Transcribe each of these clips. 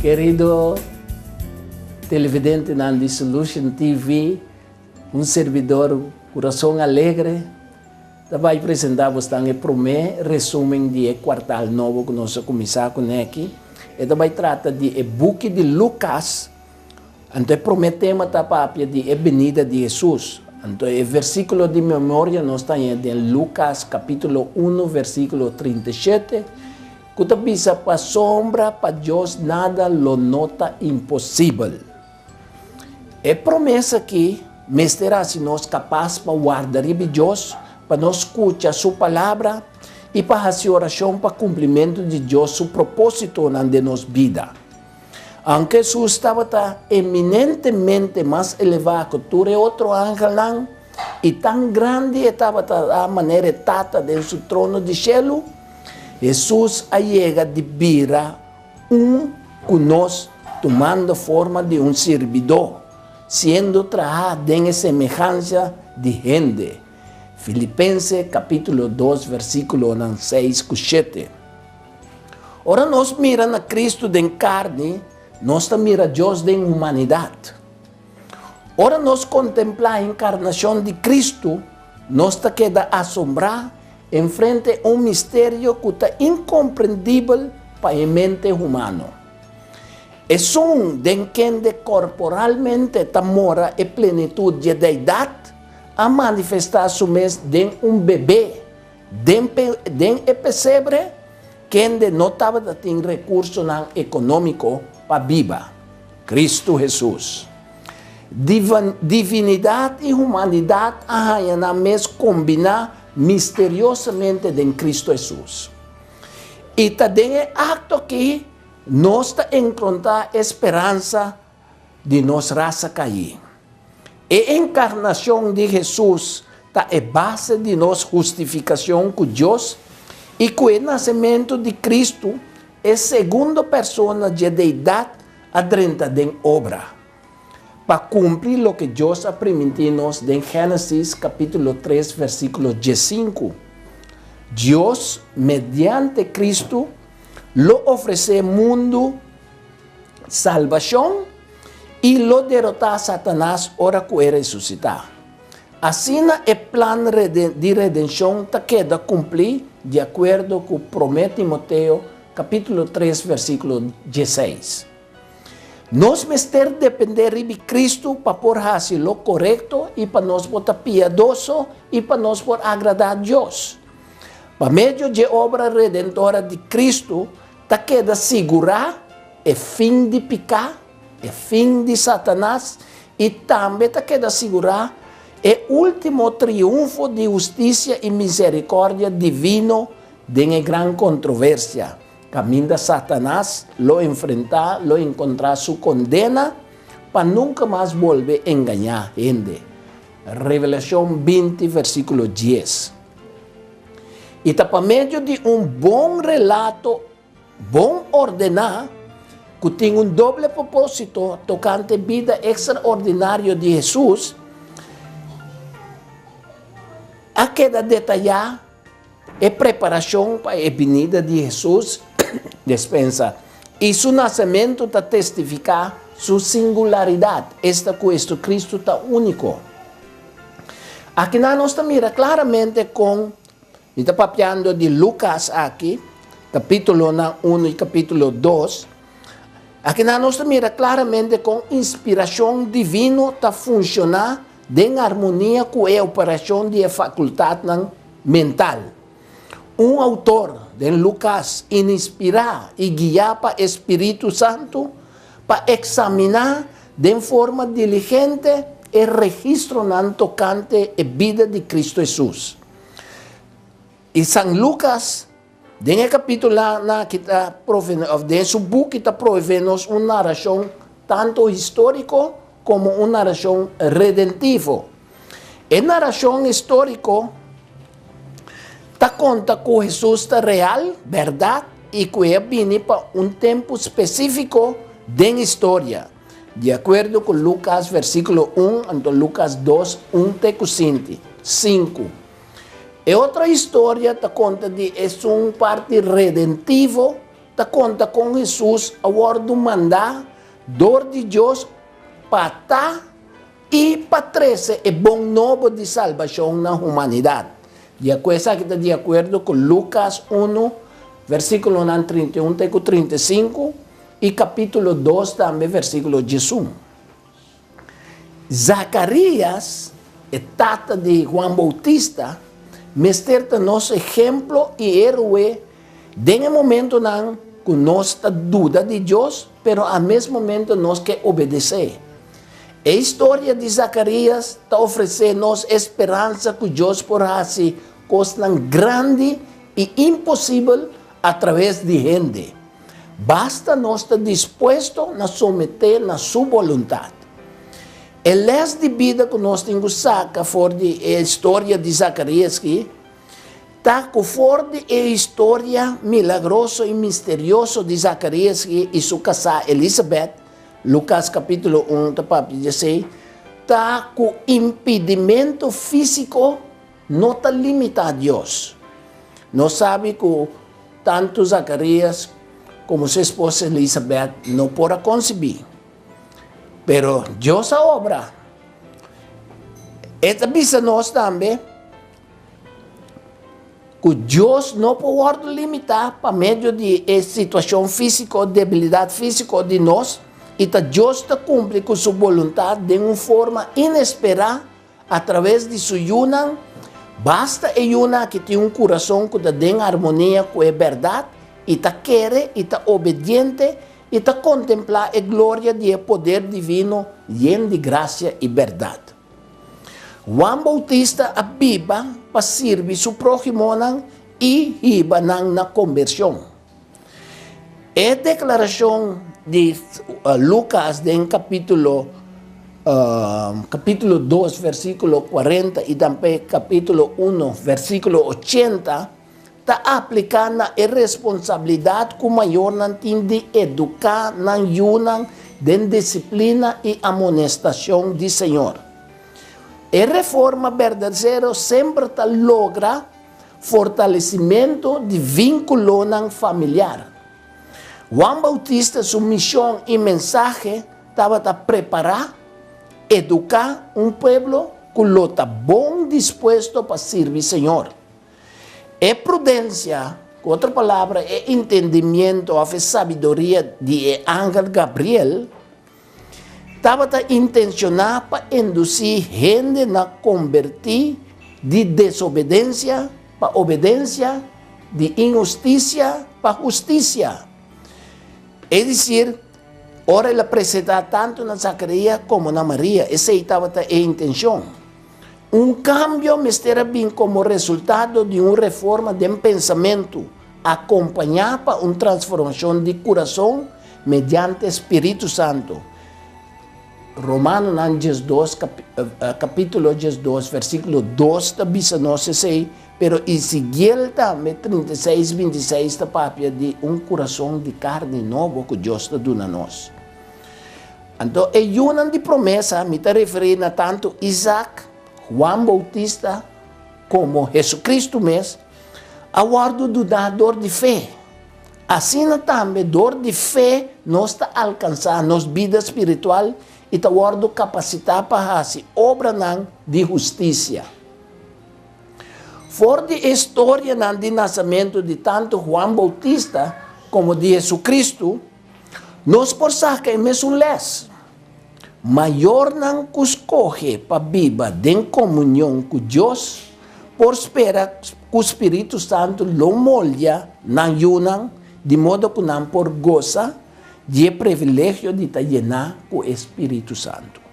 Kerido televidentenan di Solution TV, un servidor Kurason Alegre ta bai presenta bosnan e prome resumen di e kuartal nobo ku nos a kuminsá kuné aki. E ta bai trata di e buki di Lukas. Anto e prome tema ta papia di e benida di Hesus. Anto e versikulo di memoria nos ta haña den Lukas kapítulo unu versíkulo 37, ku ta bisa, Pasobra pa Dios nada lo no ta imposibel. E promesa aki mester hasi nos kapas pa warda riba Dios, pa nos skucha su Palabra i pa hasi orashon pa kumplimentu di Dios su propósitonan den nos bida. Aunke Hesus tabata eminentemente mas elevá ku tur e otro angelnan, i tan grandi e tabata manera e Tata den su trono di shelu, Hesus a yega di bira un ku nos tumando forma di un sirbidó, siendo trahá den e semehansia di hende. Filipense kapítulo dos versíkulonan seis ku shete. Ora nos mira na Kristu den karni, nos ta mira Dios den humanidat. Ora nos kontemplá enkarnashon di Kristu, nos ta keda asombrá enfrente un misterio ku ta inkomprendibel pa e mente humano. Esun den kende korporalmente ta mora e plenitut dje Deidat a manifestá su mes den un bebé Den den e pesebre, kende no tabata tin rekursonan ekonómiko pa biba, Kristu Hesus. Divinidat i humanidat a haña nan mes kombiná misteriosamente den Kristu Hesus. I ta den e akto akí nos ta enkontrá e speransa di nos rasa kaí. E enkarnashon di Hesus ta e base di nos hustifikashon ku Dios i ku e nasementu di Kristu, e segundo persona dje Deidat a drenta den obra, pa kumpli loke Dios a primintí nos den Génesis kapítulo tres versíkulo diesinku. Dios, mediante Kristu, lo ofresé mundu salbashon i lo derotá Satanas ora ku e resusitá. Asina e plan di redenshon ta keda kumplí di akuerdo ku Promé Timoteo kapítulo tres versíkulo dieseis. Nos mester dependé riba Kristu pa por hasi lo korekto i pa nos por ta piadoso i pa nos por agradá Dios. Pa medio dje obra redentora di Kristu, Ta keda sigurá e fin di piká, e fin di Satanas, i tambe ta keda sigurá e último triunfo di hustisia i miserikòrdia divino den e gran kontroversia, kaminda Satanas lo enfrentá, lo enkontrá su kondena pa nunka mas bolbe engañá hende. Revelashon binti, versíkulo dies. I ta pa medio di un bon relato bon ordená ku tin un doble propósito tokante bida ekstraordinario di Hesus a keda detayá e preparashon pa e binida di Hesus, despensa, i su nasementu ta testifiká su singularidat, esta ku Hesukristu ta úniko. Akinan nos ta mira klaramente kon, mi ta papiando di Lukas aki, kapitulonan unu i kapitulo dos, akinan nos ta mira klaramente kon inspirashon divino ta funshoná den armonia ku e operashon di e fakultatnan mental. Un outor den Lukas inspirá i guiá pa e spiritu santu pa eksaminá Den forma diligente e registronan tokante e bida di Kristu Hesus. I San Lukas, den e kapitulonan aki ta prove, òf den su buki ta prove nos un narashon tantu históriko komo un narashon redentivo. E narashon históriko ta konta ku Hesus ta real, bèrdat, i ku e a bini pa un tempu spesífiko den historia, di akuerdo ku Lukas versíkulo un anto Lukas dos, un te ku sinti, sinku. E otro historia ta konta di esun parti redentivo. ta konta kon Hesus a wòrdu mandá dor di Dios pa ta i pa trese e bon nobo di salbashon na humanidat. Di aku esaki ta di akuerdo ku Lukas unu, versíkulonan 31 te ku 35, i kapítulo 2 tambe versíkulo 11. Zakarias, e tata di Juan Boutista, mester ta nos ehemplo i héroe den e momentonan ku nos ta duda di Dios, pero a mes momento nos ke obedesé. E historia di Zakarias ta ofresé nos e speransa ku Dios por hasi kosnan grandi i imposibel atraves di hende. Basta nos ta dispuesto na someté na su boluntat. E lès di bida ku nos tin ku saka for di e historia di Zakarias aki ta ku for di e historia milagroso i misterioso di Zakarias aki i su kasá Elisabèt, Lukas kapítulo un ta papia di esei, ta ku impidimentu físiko no ta limitá Dios. Nos sabi ku tantu Zakarias komo su esposa Elisabèt no por a konsibí. Pero Dios a obra. E ta bisa nos tambe ku Dios no por wòrdu limitá pa medio di e situashon físiko, debilidat físiko di nos, i ta Dios ta kumpli ku su boluntat den un forma inesperá Atraves di su yunan, basta e yunan aki tin un kurason ku ta den armonia ku e bèrdat i ta kere i ta obediente i ta kontemplá e gloria di e poder divino yen di grasia i bèrdat. Juan Boutista a biba pa sirbi su próhimonan i hiba nan na kombershon. E deklarashon di Lukas den kapítulo kapítulo 2 versíkulo 40 i tambe kapítulo 1 versíkulo 80 ta apliká na e responsabilidat ku mayornan tin di eduká nan yunan den disiplina i amonestashon di Señor. E reforma berdadero semper ta logra Fortalesimentu di vínkulonan familiar. Juan Boutista su mishon i mensahe tabata prepará, eduká un pueblo ku lo ta bon dispuesto pa sirbi Señor. E prudensia, ku otro palabra e entendimiento òf e sabiduria di e angel Gabriel, Tabata intenshoná pa indusí hende na kombertí di desobedensia pa obedensia, di inhustisia pa hustisia. Es desir, ora el a presentá tantu na Zakaria komo na Maria, esei tabata e intenshon. Un kambio mester a bin komo resultado di un reforma den pensamentu, akompañá pa un transformashon di kurason mediante spiritu santu. Romanonan 12, kapítulo 12, versíkulo 2 ta bisa nos esei, pero Ezekiel tambe 36, 26 ta papia di un kurason di karni nobo ku Dios ta duna nos. Anto e yunan di promesa, mi ta referí na tantu Isaac, Juan Boutista, komo Hesucristo mes, a wòrdu duná dor di fe. Asina tambe dor di fe nos ta alkansá nos bida spiritual i ta wòrdu kapasitá pa hasi obranan di hustisia. For di e storianan di nasamentu di tantu Juan Boutista komo di Hesucristo, Nos por saka e mesun lès. Mayornan ku skohe pa biba den komunion ku Dios por spera ku spiritu santu lo moldia nan yunan di moda ku nan por gosa di e privilegio di ta yená ku e spiritu santu.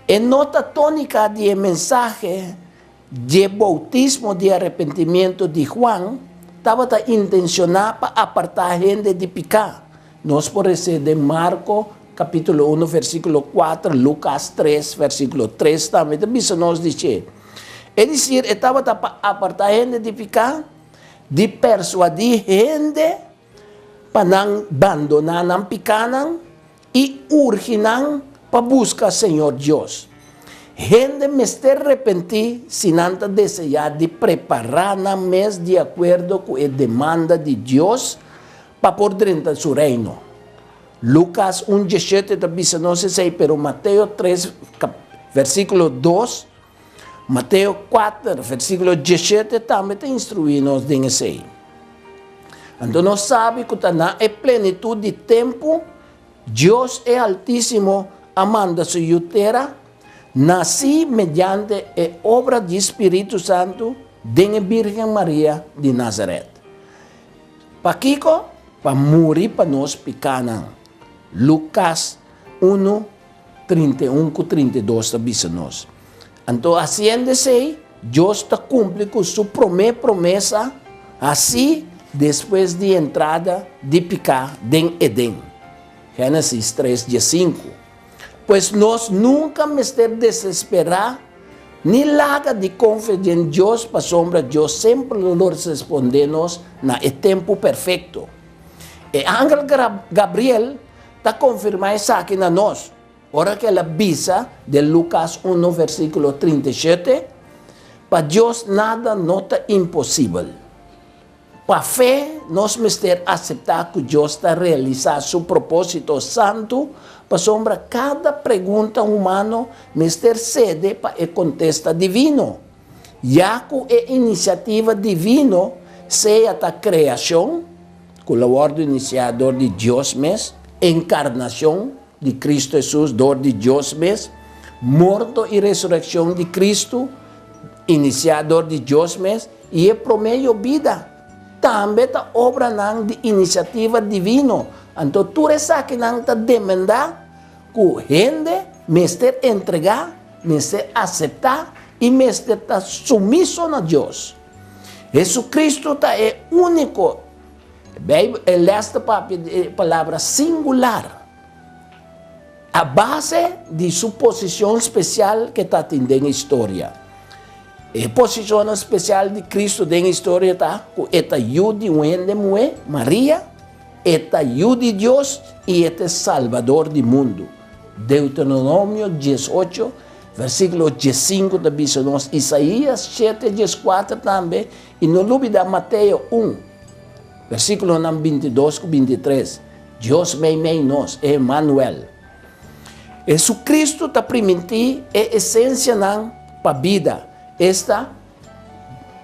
E nota tónika di e mensahe Dje boutismo di arepentimiento di Juan tabata intencioná pa apartá hende di picá. Nos por resé den Marco capítulo uno versículo cuater, Lucas tres versículo tres tambe ta bisa nos di dje. Es decir, e tabata pa apartá hende di picá, di persuadí hende pa nan bandoná nan picánan, I urgi nan pa buska Señor Dios. Hende mester repentí si nan ta deseá di prepará nan mes di akuerdo ku e demanda di Dios pa por drenta su reino. Lukas un diesshete ta bisa nos esei, pero Mateo tres, versíkulo dos, Mateo kuater, versíkulo diesshete tambe ta instruí nos den esei. Anto nos sabi ku ta na e plenitut di tempu, Dios e Altísimo a manda su Yu tera, nasí mediante e obra di Spiritu Santu den e Bírgen Maria di Nazaret. Pakiko? Pa muri pa nos pikánan. Lukas unu, 31 ku 32 ta bisa nos. Anto hasiendo esei, Dios ta kumpli ku su promé promesa hasí despues di entrada di piká den Edén. Génesis tres, diesinku. Pues nos nunka mester desesperá ni laga di konfia den Dios pasobra Dios semper lo respondé nos na e tempu perfekto. E angel Gabriel ta konfirmá esaki na nos ora ku el a bisa den Lukas unu versíkulo 37, Pa Dios nada no ta imposibel. Pa fe, nos mester aseptá ku Dios ta realisá su propósito santu, pasobra kada pregunta humano mester sede pa e kontesta divino. Ya ku e inisiativa divino, sea ta kreashon, ku lo wòrdu inisiá dor di Dios mes, enkarnashon di Kristu Hesus dor di Dios mes, morto i resurekshon di Kristu, inisiá dor di Dios mes, I e promé yobida tambe ta obranan di inisiativa divino. Anto tur esakinan ta demandá ku hende mester entregá, mester aseptá i mester ta sumiso na Dios. Hesukristu ta e úniko, Beibel, e lès ta papia di e palabra singular, a base di su posishon spesial ku e ta tin den historia. E posishonnan spesial di Kristu den historia ta ku e ta Yu di un hende muhé, Maria, e ta Yu di Dios i e ta e Salbador di mundu. Deuteronomio diesocho, versíkulo diesinku ta bisa nos, Isaías shete, dieskuater tambe, i no lubidá Mateo un, versíkulonan bintidos ku bintitres, Dios meimei nos, e Emanuel. Hesukristu ta primintí e esensianan pa bida, esta,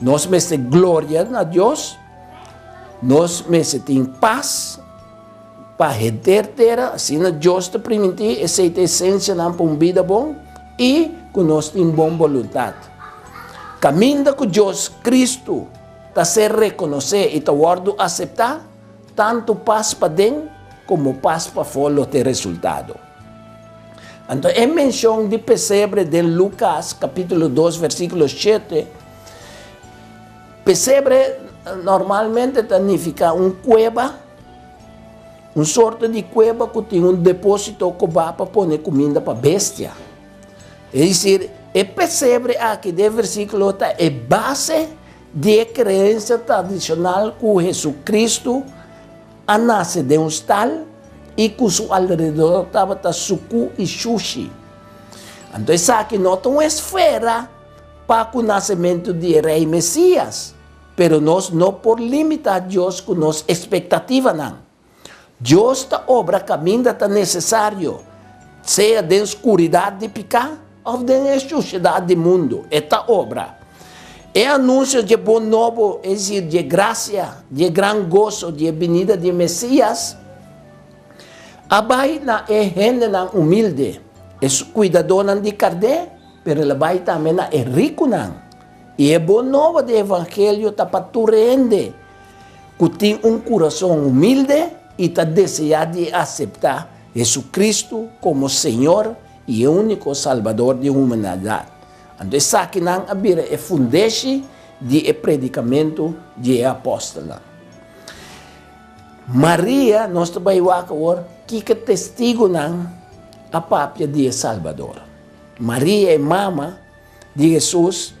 nos mester gloria na Dios, nos mester tin pas pa henter tera, asina Dios ta primintí, esei ta esensianan pa un bida bon, i ku nos tin bon boluntat. Kaminda ku Dios, Kristu, ta ser rekonosé i ta wòrdu aseptá, Tantu pas paden komo pas pafó lo ta e resultado. Anto e menshon di pesebre den Lukas kapítulo dos versíkulo shete, pesebre normalmente ta nifiká un kueba, un sorto di kueba ku tin un depósito kobá pa pone kuminda pa bestia. Es desir, e pesebre aki den e versíkulo ta e base Di e creencia tradicional cu Jesucristo a nace den un stal y cu su alrededor tabata sucu y shushi. Anto esaki no ta un esfera pa cu nacemento di e Rey Mesias, pero nos no por limita Dios cu nos expectativanan. Dios ta obra kaminda ta nesesario, sea den skuridat di piká òf den e shushedat di mundu, e ta obra. E anunsio dje bon nobo, es desir, dje grasia, dje gran goso di e binida di e Mesias, a bai na e hendenan humilde, e kuidadónan di kardé, pero el a bai tambe na e rikunan. I e bon nobo di e evangelio ta pa tur hende. Ku tin un kurason humilde i ta deseá di aseptá Hesu-Kristu komo Señor i e úniko Salbador di humanidat. Anto esakinan a bira e fundeshi di e predikamentu di e apòstelnan. Maria, nos ta bai wak awor kiko testigunan a papia di e Salbador. Maria, e mama di Hesus,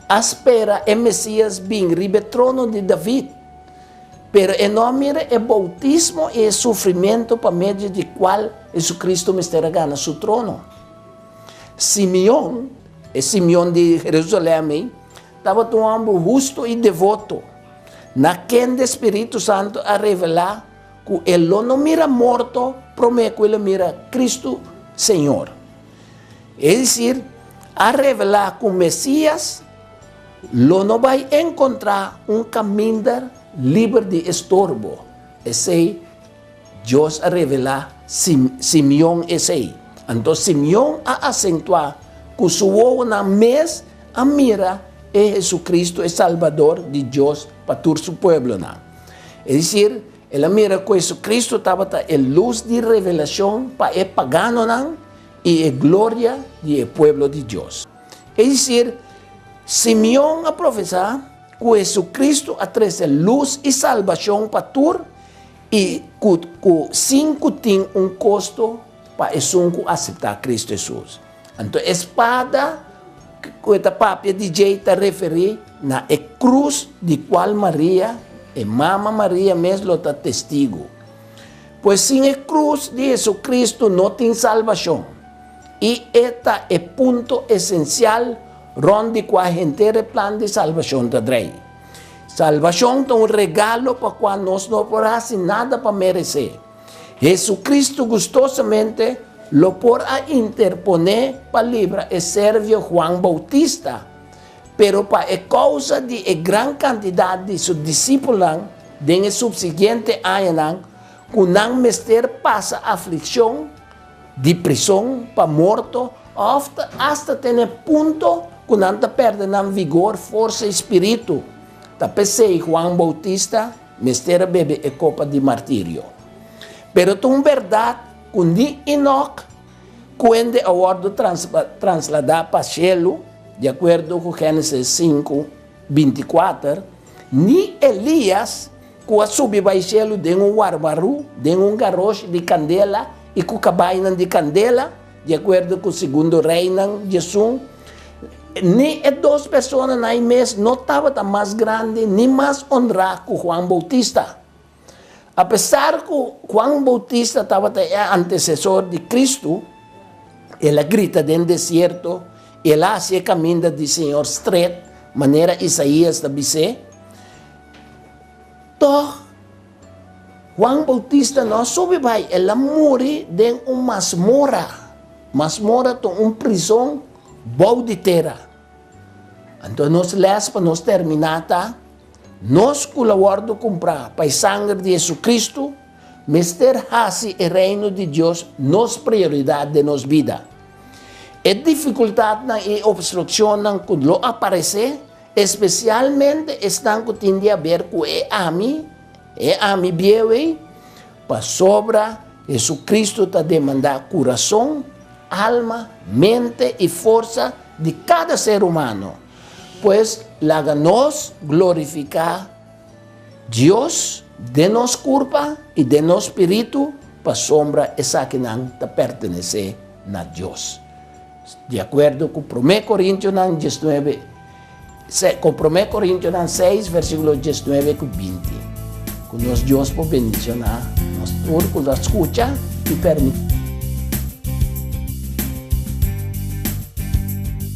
a spera e Mesias bin riba e trono di David, pero e no a mira e boutismo i e sufrimentu pa medio di kual Hesucristo mester a gana su trono. Simeon, e Simeon di Herusalèm ei, tabata un hòmber hustu i devoto. Na kende Spiritu Santu a revelá ku e lo no mira morto promé ku el a mira Kristu Señor. Es desir, a revelá ku Mesías lo no bai enkontrá un kaminda liber di estorbo. Esei Dios a revelá Simeon esei. Anto Simeon a asentuá ku su wowonan mes a mira e Hesukristu, e Salbador di Dios pa tur su pueblonan. Es desir, el a mira ku Hesukristu tabata e lus di revelashon pa e paganonan i e gloria di e pueblo di Dios. Es desir, Simeon a profesá ku Hesukristu a trese lus i salbashon pa tur I ku ku sin ku tin un kosto pa esun ku aseptá Kristu Hesus. Anto e spada ku e ta papia di djei ta referí na e krus di kual Maria, e mama Maria mes lo ta testigu. Pues sin e krus di Hesukristu no tin salbashon. I e ta e punto esensial rònt di kua henter e plan di salbashon ta drei. Salbashon ta un regalo pa kua nos no por hasi nada pa meresé. Hesucristo gustosamente lo por a interponé pa libra e servio Juan Boutista, pero pa e kousa di e gran kantidat di su disipelnan den e supsiguiente añanan ku nan mester pasa aflikshon, di prison pa morto òf ta asta tene punto ku nan ta pèrdè nan vigor, forsa i spiritu. Ta p'esei Juan Boutista mester a bebe e kopa di martirio. Pero ta un bèrdat ku ni Enok, kuende a wòrdu transladá pa shelu, di akuerdo ku Génesis sinku, 24, ni Elias, Ku a subi bai shelu den un warwarú, den un garoshi di kandela i ku kabainan di kandela, di akuerdo ku Segundo Reinan 11, ni e dos personanan ei mes no tabata mas grandi ni mas onrá ku Juan Boutista. Apesar ku Juan Boutista tabata e antesesor di Kristu, el a grita den desierto i el a hasi e kaminda di Señor stret, manera Isaías ta bis'é. Tòg, Juan Boutista no a subi bai, el a muri den un masmora. Masmora ta un prizon bou di tera. Anto nos lès pa nos terminá ta, Nos ku lo wòrdu kumprá pa e sanger di Jesucristo mester hasi e Reino di Dios nos prioridat den nos bida. E difikultatnan i opstrukshonnan ku lo aparesé Espesialmente esnan ku tin di haber ku e ami, e ami bieu ei, pasobra Jesucristo ta demandá kurason, alma, mente i forsa di kada ser humano. Pues laga nos glorifiká Dios den nos kurpa i den nos spiritu, pasobra esakinan ta pertenesé na Dios. Di akuerdo ku Promé Korintionan 19, ku Promé Korintionan 6, versíkulo 19 ku 20. Ku nos Dios por bendishoná nos tur ku ta skucha i permití.